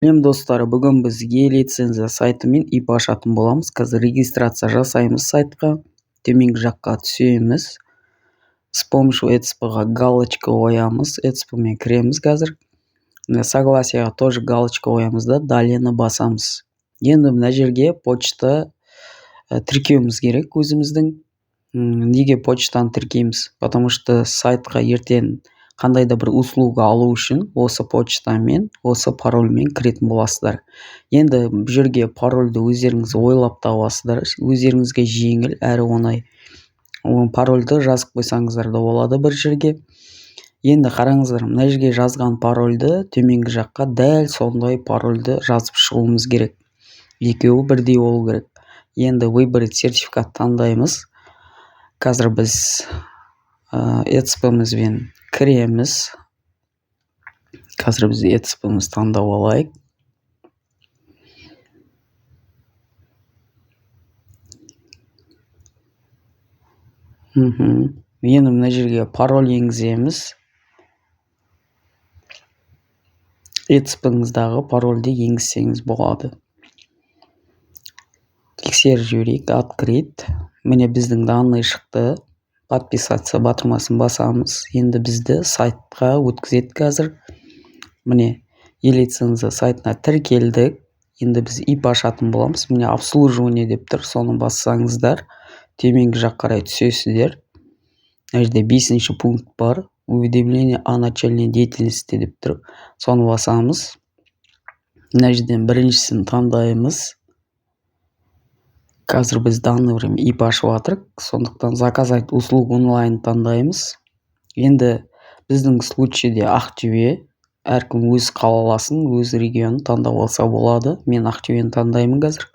Сәлем, достар! Бүгін біз Е-лицензия сайтымен ИП ашатын боламыз. Қазір регистрация жасаймыз сайтқа. Төменгі жаққа түсеміз. С помощью ЭЦП-ға галочка қоямыз. ЭЦП-мен кіреміз қазір. Согласие ға тоже галочка қоямыз да, далее ні басамыз. Енді мына жерге почта тіркеуіміз керек өзіміздің. Неге почтаны тіркейміз? Потому что сайтқа ертең қандай да бір услуга алу үшін осы почтамен, осы парольмен кіретін боласыздар. Енді бұл жерге парольді өздеріңіз ойлап табасыздар, өздеріңізге жеңіл әрі оңай. Парольді жазып қойсаңыздар да болады бір жерге. Енді қараңыздар, мына жерге жазған парольді төменгі жаққа дәл сондай парольді жазып шығуымыз керек. Екеуі бірдей болу керек. Енді «Выбрать сертификат» таңдаймыз. Қазір біз ЭЦП-мізбен кіреміз. Қазір біз ЭЦП-мізді таңдап алайық. Енді мына жерге пароль енгіземіз. ЭЦП-ңіздағы парольді енгізсеңіз болады. Тексеріп жіберейік. Открыть. Міне, біздің данные шықты. «Подписаться» батырмасын басамыз. Енді бізді сайтқа өткізеді қазір. Міне, Е-лицензия сайтына тіркелдік. Енді біз ИП ашатын боламыз. Міне, «Обслуживание» деп тұр, соны бассаңыздар, төменгі жаққа қарай түсесіздер. Мына жерде бесінші пункт бар, «Уведомление о начале деятельности» деп тұр, соны басамыз. Мына жерден біріншісін таңдаймыз. Қазір біз данный время ИП ашып жатырмық, сондықтан «Заказать услугу онлайн» таңдаймыз. Енді біздің случай де Ақтөбе. Әркім өз қаласын, өз регионын таңдап алса болады. Мен Ақтөбені таңдаймын қазір.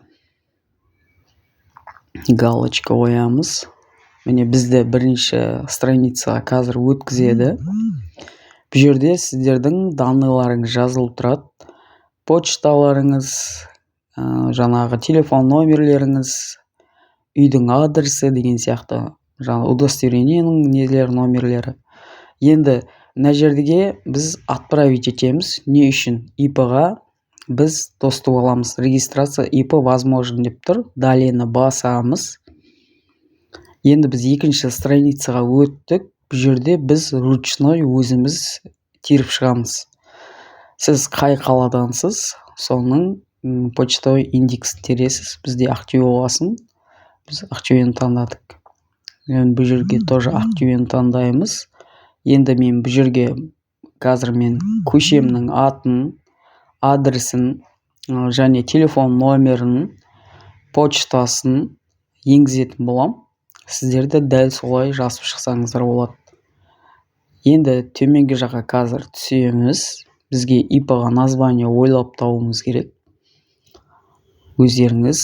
Галочка қоямыз. Міне, бізді бірінші страница ға қазір өткізеді. Бұл жерде сіздердің данный ларыңыз жазылып тұрады: почталарыңыз, жаңағы телефон номерлеріңіз, үйдің адресі деген сияқты, жаңағы удостоверение нің нелер, номерлері. Енді мына жерге біз отправить етеміз. Не үшін? ИП ға біз доступ аламыз. «Регистрация ИП возможен» деп тұр. Далее ні басамыз. Енді біз екінші страница ға өттік. Бұл жерде біз ручной өзіміз теріп шығамыз. Сіз қай қаладансыз, соның почтовый индексін тересіз. Бізде Ақтөбе болғасын, біз Ақтөбені таңдадық. Енді бұл жерге тоже Ақтөбені таңдаймыз. Енді мен бұл жерге қазір мен көшемнің атын, адресін және телефон номерін, почтасын енгізетін боламын. Сіздер де дәл солай жазып шықсаңыздар болады. Енді төменгі жаққа қазір түсеміз. Бізге ИП ға название ойлап табуымыз керек. Өздеріңіз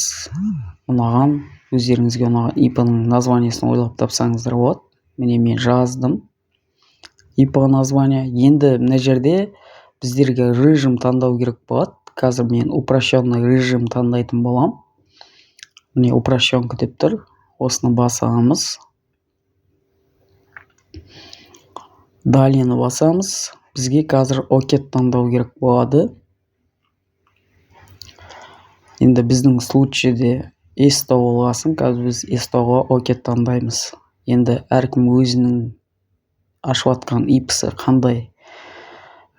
ұнаған, өздеріңізге ұнаған ИП ның название сін ойлап тапсаңыздар болады. Міне, мен жаздым ИП название. Енді мына жерде біздерге режим таңдау керек болады. Қазір мен упрощенный режим таңдайтын боламын. Міне, «Упрощенка» деп тұр, осыны басамыз. Далее ні басамыз. Бізге қазір ОКЭД таңдау керек болады. Енді біздің случай де СТО болғасын, қазір біз СТО ға ОКЭД таңдаймыз. Енді әркім өзінің ашып жатқан ИП сі қандай,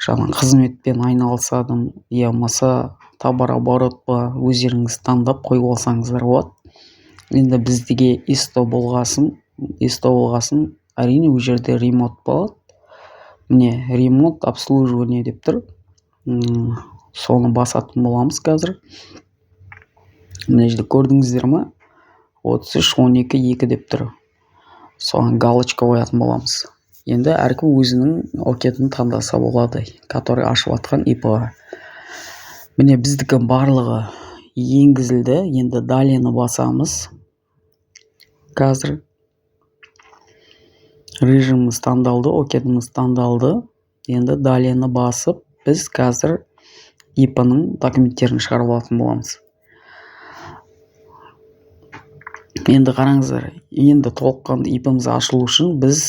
жаңағы қызметпен айналысады я болмаса товарооборот па, өздеріңіз таңдап қойып алсаңыздар болады. Енді біздіге СТО болғасын, СТО болғасын, әрине, ол жерде ремонт болады. Міне, «Ремонт обслуживание» деп тұр, соны басатын боламыз қазір. Мына жерде көрдіңіздер ма, 33 12 2 деп тұр, соған галочка қоятын боламыз. Енді әркім өзінің ОКЭД ін таңдаса болады, который ашып жатқан ИП ға. Міне, біздікі барлығы енгізілді. Енді далее ні басамыз. Қазір режиміміз таңдалды, ОКЭД іміз таңдалды. Енді далее ні басып, біз қазір ИП ның документтерін шығарып алатын боламыз. Енді қараңыздар, енді толыққанды ИП іміз ашылу үшін біз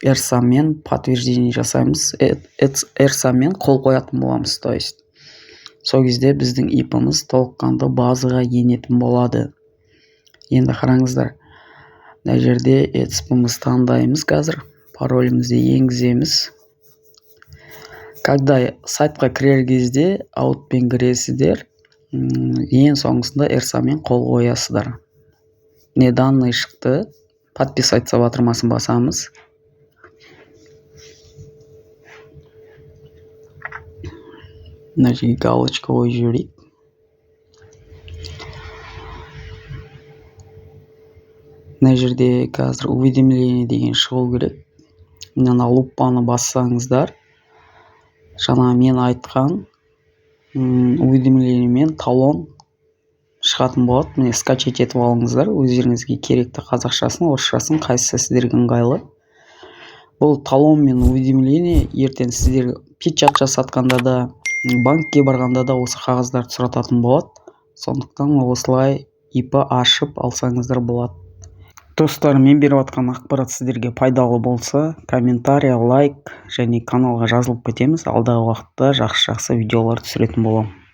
ЭЦП мен подтверждение жасаймыз, ЭЦП мен қол қоятын боламыз. То есть Сол кезде біздің ИП-іміз толыққанды базаға енетін болады. Енді қараңыздар, мына жерде ЭЦП-мізді таңдаймыз қазір, паролімізді енгіземіз. Когда сайтқа кірер кезде аутпен кіресіздер, ең соңғысында RSA-мен қол қоясыздар. Міне, данные шықты, подписаться батырмасын басамыз. Мына жерге галочка қойып жіберейік. Мына жерде қазір уведомление деген шығу керек. Мына лупаны бассаңыздар, жаңа мен айтқан уведомление мен талон шығатын болады. Міне, скачать етіп алыңыздар өздеріңізге керекті қазақшасын, орысшасын, қайсысы сіздерге ыңғайлы. Бұл талон мен уведомление ертең сіздер печать жасатқанда да, банкке барғанда да осы қағаздарды сұрататын болады. Сондықтан осылай ИП ашып алсаңыздар болады. Достар, мен беріп жатқан ақпарат сіздерге пайдалы болса, комментарий, лайк және каналға жазылып кетеміз. Алдағы уақытта жақсы-жақсы видеолар түсіретін боламын.